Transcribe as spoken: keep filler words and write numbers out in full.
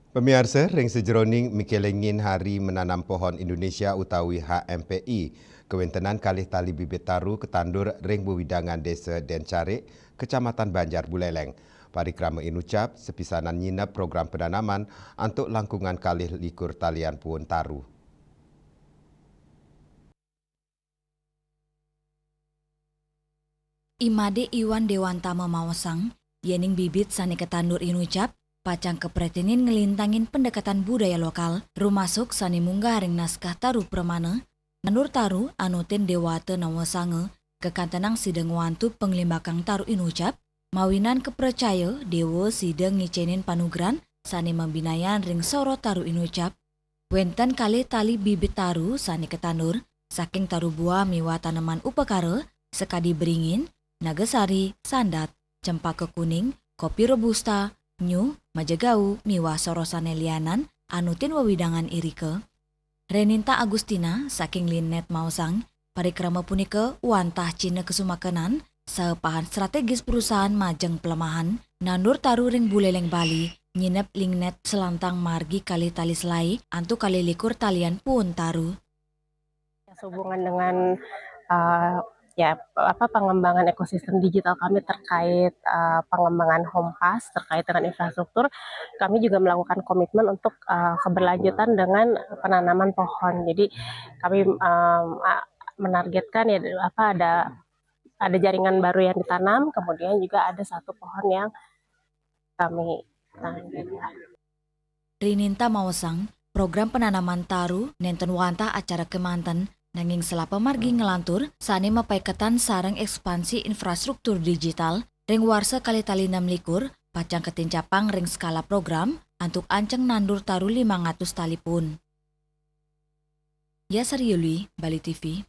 Pamiarsa, ring sajeroning mikelingin Hari Menanam Pohon Indonesia utawi H M P I, kawéntenan kalih tali bibit taru katandur ring wewidangan Désa Dencarik, Kecamatan Banjar Buleleng. Parikrama inucap sapisanan nyineb program penanaman antuk langkungan kalih likur talian puun taru. I Madé Iwan Dewantama maosang, yéning bibit sané katandur inucap pacang kapreténin nglintangin pendekatan budaya lokal, rumasuk sané munggah ring naskah taru pramana, nandur taru anutin déwata nawasanga, kakantenang sida ngwantu panglimbakang taru inucap, mawinan kapracaya déwa sida ngicénin panugrahan sané mabinayan ring soroh taru inucap. Wénten kalih tali bibit taru sané katandur saking taru buah miwah taneman upakara sakadi beringin, nagasari, sandat, cempaka kuning, kopi robusta, nyu, majagau, miwah soroh sané lianan anutin wewidangan irika. Reninta Agustina saking Linet maosang, parikrama punika wantah cihna kasumakenan saha pahan strategis perusahaan majeng pelemahan nandur taru ring Buleleng Bali, nyineb Linet selantang margi kalih tali selaé antuk kalih likur talian puun taru. Sehubungan dengan, eh, ya, apa, pengembangan ekosistem digital kami terkait, eh, pengembangan Home Pass, terkait dengan infrastruktur, kami juga melakukan komitmen untuk, eh, keberlanjutan dengan penanaman pohon. Jadi kami, em, a-, menargetkan, ya, apa, ada ada jaringan baru yang ditanam, kemudian juga ada satu pohon yang kami tanam. Rininta maosang, program penanaman taru nénten wantah acara kémanten, nanging salapa margi nglantur sané mapaiketan sareng ekspansi infrastruktur digital ring warsa kalih tali nem likur, pacang katincapang ring skala program antuk anceng nandur taru limang atus tali puun. Yasari Yuli, Bali T V.